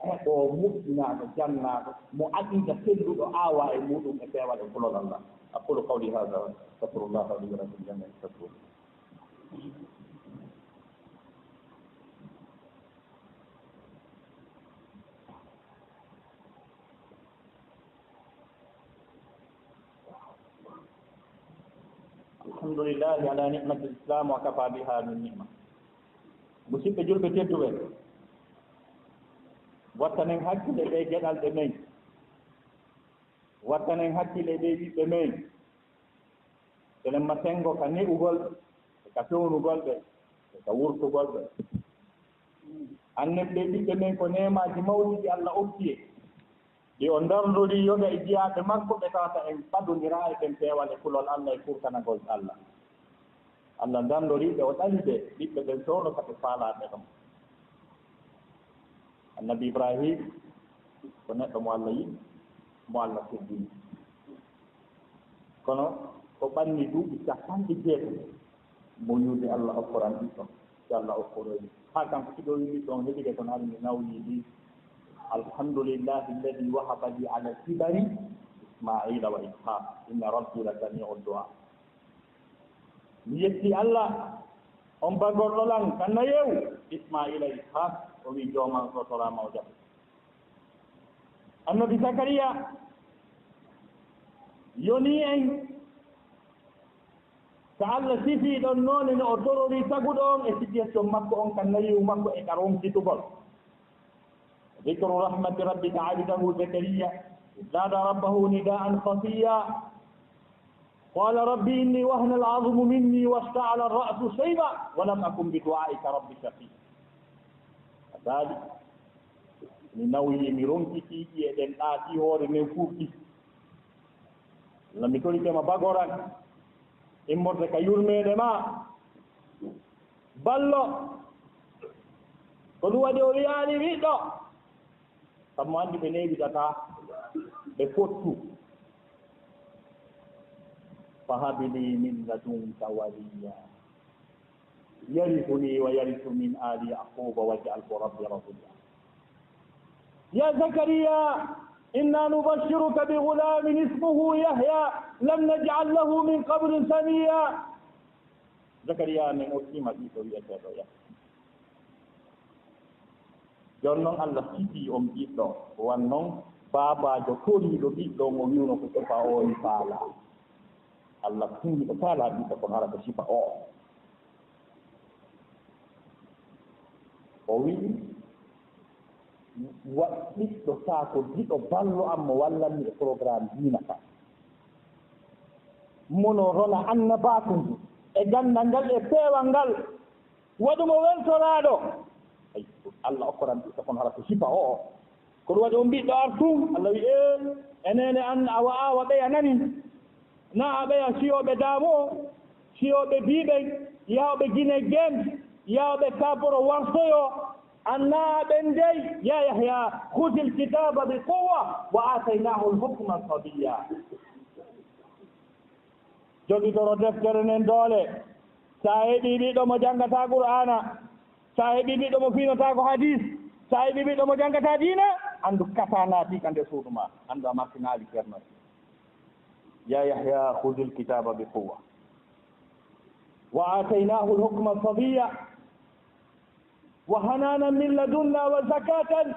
heɓo, moƴƴinaaɗo, jannaaɗo, mo aqiida selluɗo, aawa e muɗum e peewal e kulol Allah. أقول قولي هذا، أستغفر الله لي ولكم جميعا، فاستغفروه. الحمد لله على نعمة الإسلام وكفى بها من نعمة. Musidɓe julɓe tedduɓe, wattanen hakkille ɓe geɗalɗe men, wattanen hakkille ɓe ɓiɓɓe men. Telen ma senngo ka ne'ugol ɓe, e ka fewnugol ɓe, e ka wurtugol ɓe. Annen ɓe ɓiɓɓe men ko neemaaji mawɗi ɗi Allah okki en. Ɗi o ndarndori yoga e jiyaaɓe makko ɓe tawata en ɓadondiraare ɓen peewal e kulol Allah e kurtanagol Allah. Allah ndarndori ɓe, o ɗali ɓe, ɓiɓɓe ɓen fewndo ka ɓe faalaa ɓe ɗon. Annabi Ibrahim ko neɗɗo mo Allah yiɗi, mo Allah teddini. Kono ko ɓanni duuɓi capanɗe jeetati mo wi'ude Allah okkoran ɓiɗɗo, si Allah okkoroyi. Haa kanko si ɗo wi'i ɓiɗɗo on heɓike, kono hari mi nawyi ɗi. الحمد لله الذي وهب لي على الكبر إسماعيل وإسحاق إن ربي لسميع الدعاء. Mi yetti Allah, on bagorɗo lan ka nayewu, Ismaila, Ishaq, o wi jooman sotoraama o jaɓi. Annabi Zakariya yoni en ka Allah sifi ɗon noone no o torori taguɗo on e situation makko on ka nayewu makko e ka ronkitugol. ذكر رحمة ربك عبده زكريا إذ نادى ربه نداء خفيا قال رب إني وهن العظم مني واشتعل الرأس شيبا ولم أكن بدعائك رب شقيا. A daali, mi nawyi, mi ronkiti ƴi'e ɗen ɗaati, hoore nden furti. Allah, mi torike ma bagoran immorde ka yurmeende ma. Ballo, ko ɗum waɗi o wi'aali ɓiɗɗo. Sabu mo anndi ɓe neeɓitataa, ɓe fottu. فهب لي من لدنك وليا يرثني ويرث من آل يعقوب واجعله رب رضيا. يا زكريا إنا نبشرك بغلام اسمه يحيى لم نجعل له من قبل سميا. Zakariya, men okkiima ɓiɗɗo wi'eteeɗo Yahya. Jooni non, Allah sifi on ɓiɗɗo, wan non baabaajo toriiɗo ɓiɗɗo mo wi'uno ko sifa o ni faala. Allah tun miɗo faala ɓiɗɗo, kono hara ko sifa o. O wi'i, wa ɓiɗɗo taa ko giɗo ballo am mo wallanmi e programme diina ka. Mono rona annabaaku ngu e ganndal ngal e peewal ngal. Waɗu mo weltoraaɗo. Ay, Allah okkoran ɓiɗɗo kono hara ko sifa o o. Ko ɗum waɗi on ɓiɗɗo artu, Allah wi'i, ee, enene an a wa'aa wa ɓeya nani. Na a ɓeya siyooɓe daamoo, siyooɓe biiɓe, yahooɓe Gine Gen, yahooɓe Kaaporo wartoyo. An na a ɓen dey, ya Yahya, khudil kitaba bi quwwa wa ataynahul hukma sabiyya. Jogitoro deftere nden doole. Sa heɓi ɓiɗɗo mo janngataa Qur'aana, sa heɓi ɓiɗɗo mo fiinotaako hadiis, sa heɓi ɓiɗɗo mo janngataa diina, anndu kasa naati ka nder suudu ma, anndu a martinaali ceerno. Ya Yahya, khudil kitaba bi quwwa. Wa ataynahul hukma sabiyya. Wa hananan min ladunna wa zakatan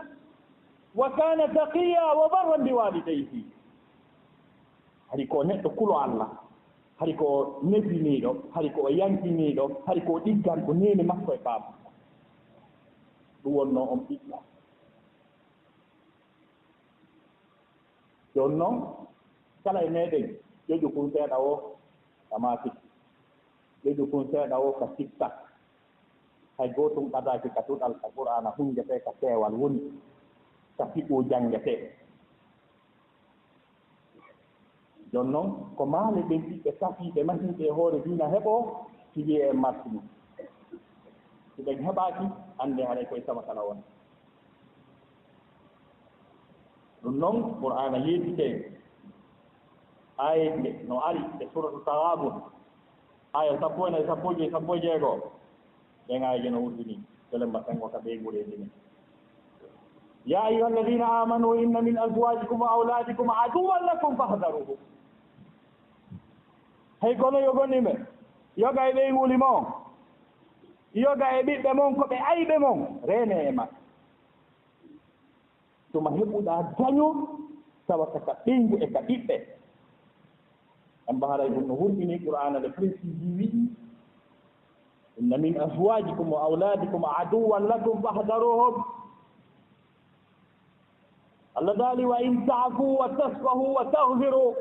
wa kana taqiyya wa barran bi walidayhi. Hari ko neɗɗo kulo Allah, hari ko nebiniiɗo, hari ko o yankiniiɗo, hari ko o ɗigganɗo neene makko e baaba makko. wonnoo on ɓiɗɗo. Jooni noon, kala e meɗen, ƴoƴu kun seeɗa o ka maaki, ƴoƴu kun seeɗa o ka sikka. Hay gootum ɓadaaki ka duɗal, ka Qur'aana hunnjetee, ka peewal woni, ka fiqhu janngetee. Jooni noon, ko maale ɗen ɓiɓɓe safiiɓe mahiiɓe e hoore diina heɓoo, si wi'ee en marsi ɗum. Si ɓen heɓaaki, anndee haray koye sama kala won. Ɗum noon, Qur'aana yeetike, aayeeje no ari e Suuratu Taghaabun, aaya sappo e nayi, sappo e joyi, sappo e jeego. Ɓen aayeeje no wurdini, selemba tan ko ka ɓeynguureeji men. يا أيها الذين آمنوا إن من أزواجكم وأولادكم عدوا لكم فاحذروهم. Hey kono yo gonɗinɓe, yoga e ɓeynguuli mon, yoga e ɓiɓɓe mon, ko ɓe ayɓe mon, reenee e maɓɓe. Tuma heɓuɗaa daño, tawa ka, ka ɓeyngu e ka ɓiɓɓe. Amba haray ɗum no wurɗini Qur'aana le précise wi'i, إن من أزواجكم وأولادكم عدوا لكم فاحذروهم. Allah daali, وإن تعفوا وتصفحوا وتغفروا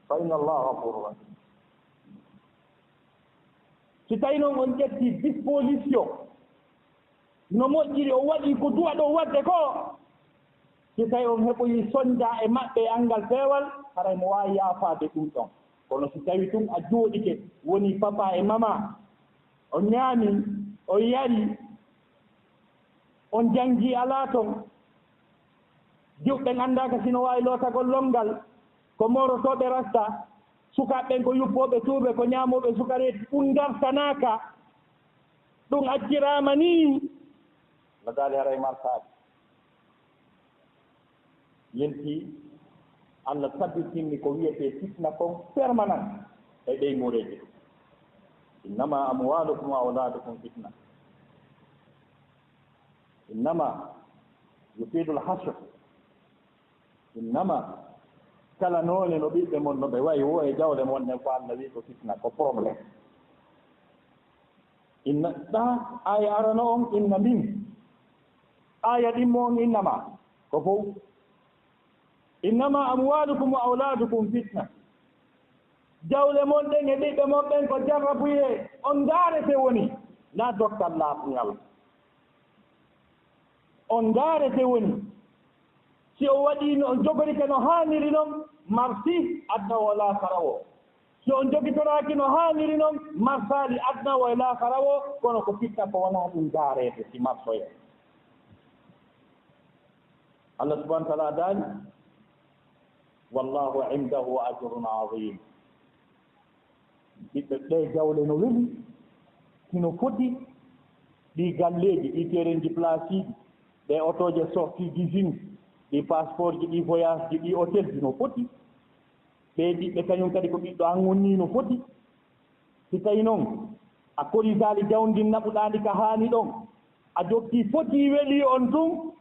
فإن الله غفور رحيم. Si tawi noon on ƴetti disposition no moƴƴiri, o waɗi ko duwaɗo waɗde ko, si tawi on heɓoyi sonja e maɓɓe e anngal peewal, haray mo waawi yaafaade ɗum ɗon. Kono si tawi tun a jooɗike, woni papa e mama, on ñaami, on yari, on janngi alaa ton, diwɓe ɓen anndaaka si no waawi lootagol lonngal, ko moorotooɓe rasta, sukaaɓe ɓen ko yuppooɓe tuube, ko ñaamooɓe sukareeti, ɗum dartanaaka, ɗum acciraama nii, no daali haray marsaade. Yenti, Allah tabbitinni ko wiyetee fitna kon permanent e ɓeynguureeji ɗin. إنما أموالكم وأولادكم فتنة. إنما يفيد الحصر. إنما, kala noone no ɓiɓɓe mon no ɓe wayi, wo e jawle mon ɗen, ko Allah wi'i ko fitna, ko problème. Inna, ɗa, aaya arano on, inna min. Aaya ɗimmo on, innama. Ko fow. إنما أموالكم وأولادكم فتنة. Jawle mon ɗen e ɓiɓɓe mon ɓen ko jarrabuyee, on ndaarete woni, na dokkal laaɓungal. On ndaarete woni. Si on waɗii no, on jogorike no haaniri non, marsi aduna o laakhara o. Si on jogitoraaki no haaniri non, marsaali aduna o e laakhara o, kono ko fitna ko wonaa ɗum ndaareede si marsoyee. Allah subhanahu wa ta'ala daali, والله عنده أجر عظيم. Ɓiɓɓe ɓe jawle no weli, hino foti, ɗi galleeji, ɗi terrainji placeeji, ɗe otooje sortie d'usine, ɗi passeportji, ɗi voyageji, ɗi hôtelji no foti. Ɓe ɓiɓɓe kañum kadi ko ɓiɗɗo an wonni no foti. Si tawi noon a korisaali jawdi ndi naɓuɗaa ndi ka haani ɗon, a jokki foti weli on tun,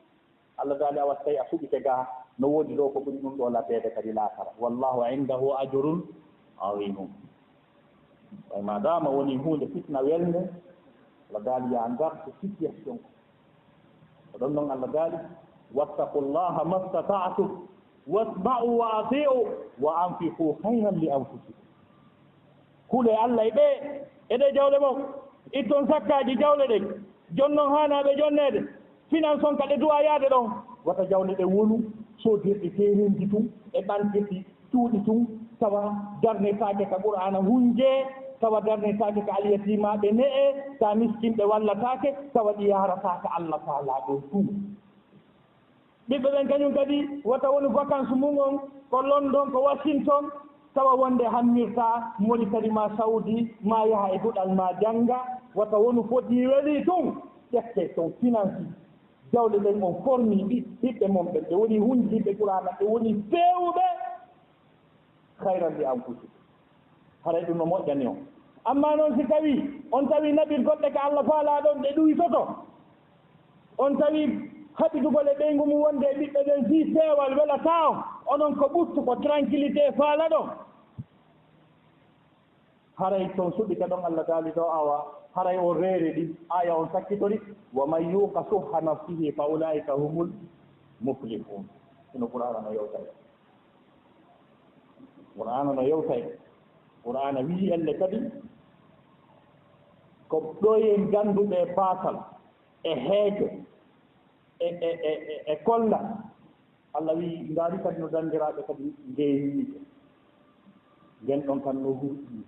Allah daali, awa si tawi a suɓike gaa, no woodi ɗo ko ɓuri ɗum ɗo lateede kadi laakara. والله عنده أجر عظيم. Way maadaama woni huunde fitna welnde, Allah daali, yaa ngartu situation ko. Ko ɗon noon Allah daali, واتقوا الله ما استطعتم واسمعوا وأطيعوا وأنفقوا خيرا لأنفسكم. Hulee Allah e ɓee, e ɗee jawle mon. Itton sakkaaji jawle ɗen. Jon non haanaaɓe jonneede. Finance on ka ɗe duwaa yaade ɗon. Wata jawle ɗen wonu soodirɗe teerenji tun, e ɓantirɗi cuuɗi tun, tawa darnetaake ka Qur'aana hunjee, tawa darnetaake ka alyatiimaaɓe ne'e, tawa miskinɓe wallataake, tawa ɗi yaarataake Allah Taalaa ɗon tun. Ɓiɓɓe ɓen kañum kadi, wata wonu vacances mum on ko London, ko Washington, tawa wonde hammirta Mauritanie ma Saudi, ma yaha e duɗal ma jannga, wata wonu foti weli tun, ƴette ton finance, jawle ɗen on formi ɓi-, ɓiɓɓe mon ɓen, ɓe woni hundiiɓe Qur'aana, ɓe woni feewuɓe. خيرا لأنفسكم. Haray ɗum no moƴƴani on. Amma noon si tawi on tawi naɓir goɗɗe ka Allah faalaa ɗon, ɗe ɗuytoto. On tawi haɓidugol e ɓeyngu mum wonde e ɓiɓɓe ɓen fii peewal welataa on, onon ko ɓuttu, ko tranquillité faalaɗon. Haray ton suɓike ɗon Allah daali ɗo awa Haray on reere ɗi, aya on sakkitori, "Wa man yuqa suhha nafsihi fa ulaika humul muflihun." Hino Qur'aana no yewta en. Qur'aana no yewta en. Qur'aana wi'i elle kadi, ko ɗoyen ganduɓe e baasal, e heejo, e, e, e, e, e kolla. Allah wi'i, ndaari kadi no dandiraaɓe kadi ngey yiite. Ngen ɗon kan no huuɗi.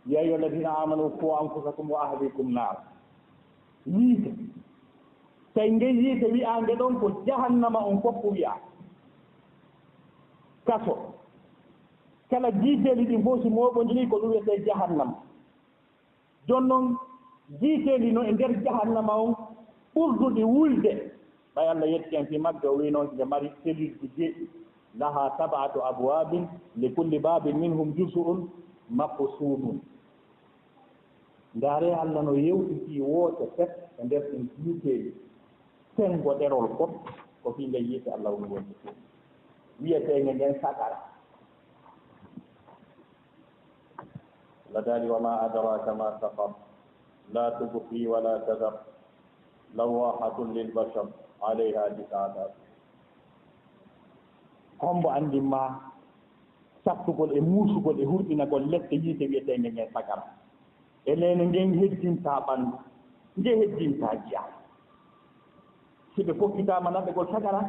"Ya ayyuha alladhina amanu qu anfusakum wa ahlikum nar." Yiite. Tawi ngey yiite wi'aande ɗon ko jahannama on fof wi'a. Kaso. Kala jiiteeli ɗin fof si mooɓondiri ko ɗum wiyetee jahannama. Jooni non, jiiteeli no e nder jahannama on ɓurduɗi wulde. Ɓay Allah yetti en fii magge, o wi'no nde mari selirji jeeɗi. "Laha sab'atu abwabin, li kulli babin minhum juz'un maqsumun." Ndaare, Allah no yewti fii woote pet e nder ɗin jiiteeli. Senngo ɗerol fof ko fii nde yiite Allah woni wonde fof. Wi'eteende nden saqara. Allah daali, "Wa ma adraka ma saqar, la tubqi wa la tadhar, lawahatun lil bashar, alayha tis'ata ashar." Hombo anndin ma sattugol e muusugol e hurɓinagol lette yiite wi'eteende ngen saqara? E neene ngen heddintaa ɓanndu, nge heddintaa jiyaaɗo. Si ɓe fokkitaama naɓegol saqara,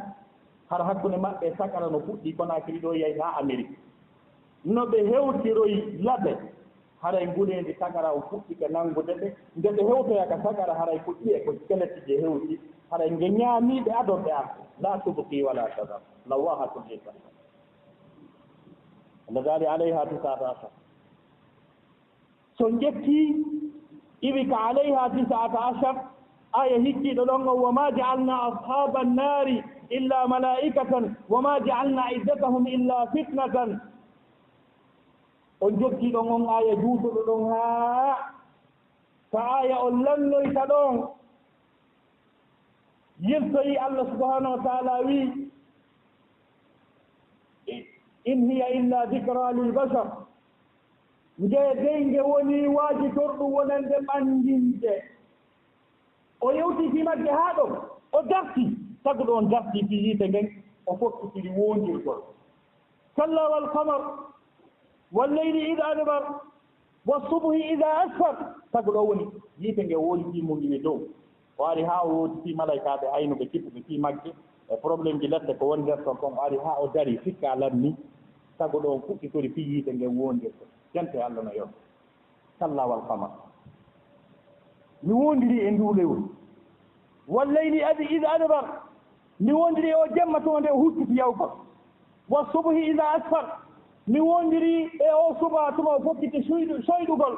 hara hakkunde maɓɓe e saqara no fuɗɗi Konaakiri ɗoo, yahi haa Amerik. No ɓe hewtiroyi labe, haray nguleendi saqara on fuɗɗike nanngude ɓe. Nde ɓe hewtoya ka saqara, haray ko ƴi'e, ko skeleti je hewti, haray nge ñaamii ɓe adon ɓe arde. "La tubqi wa la tadhar, lawahatun lil bashar." Allah daali, "Alayha tis'ata ashar." So njettii, iwi ka "alayha tis'ata ashar", aya hikkiiɗo ɗon on, "Wa ma ja'alna ashaban nari illa malaikatan, wa ma ja'alna iddatahum illa fitnatan." On jokki ɗon on aya juutuɗo ɗon haa ka aya on lannoyta ɗon. Yettoyi Allah subhanahu wa ta'ala wi, "In hiya illa dhikra lil bashar." Nge dey nge woni waaji torɗum wonande ɓannginde. O yewti fii magge haa ɗon, o darti, taguɗo on darti fii yiite ngen, o fokkitiri woondirgol. "Kalla wal qamar, wal layli idha adbar, was subhi idha asfar." Taguɗo woni yiite nge wooli fii mo ngiwi dow. O ari haa o woodi fii malaykaaɓe aynuɓe kippuɓe fii magge, e problème ji lette ko woni nder ton kon. O ari haa o dari, sikka lanni. Taguɗo on fuɗɗitori fii yiite ngen woondirgol. Jante Allah no yewta. "Kalla wal qamar." Mi woondiri e nduu lewru. "Wal layli ad-, idh adbar." Mi woondiri e o jemma tuma nde o hucciti yawgol. "Was subhi idha asfar." Mi woondiri e o suba tuma o fokkiti suyɗu-, soyɗugol.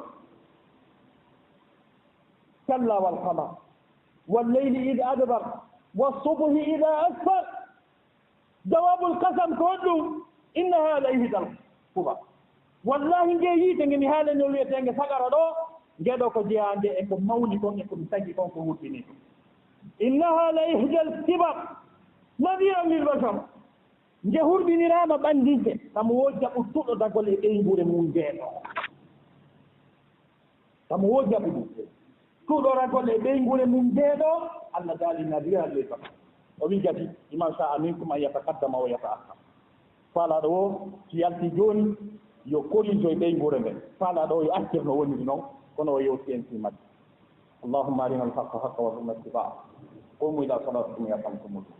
"Kalla wal qamar. Wal layli idh adbar. Was subhi idha asfar." Jawabul qasam ko honɗum? "Innaha la ihdal kubar." Wallahi, nge yiite nge mi haalani o wi'eteenge saqara ɗoo, nge ɗoo ko jeyaande e ko mawni kon e ko mi tagi kon ko hurɓini kon. "Innaha la ihdal kibar, nadhiran lil bashar." Nge hurɓiniraama ɓannginde, tamo wo jaɓu tuɗodagol e ɓeynguure mum ndee ɗoo. Tamo wo jaɓu ɗum. Tuɗoragol e ɓeynguure mum ndee ɗoo, Allah daali nadhiran lil bashar. O wi gati, "Liman sha'a minkum an yataqaddama aw yata'akhkhar." Faalaaɗo wo, si yalti jooni, yo corrige e ɓeynguure nden. Faalaaɗo wo, yo accir no woniri non, kono o yewti en fii majje. Allahumma arina al-haqqa haqqa warzuqna ittiba'a. Qumu ila salatikum yarhamkumullah.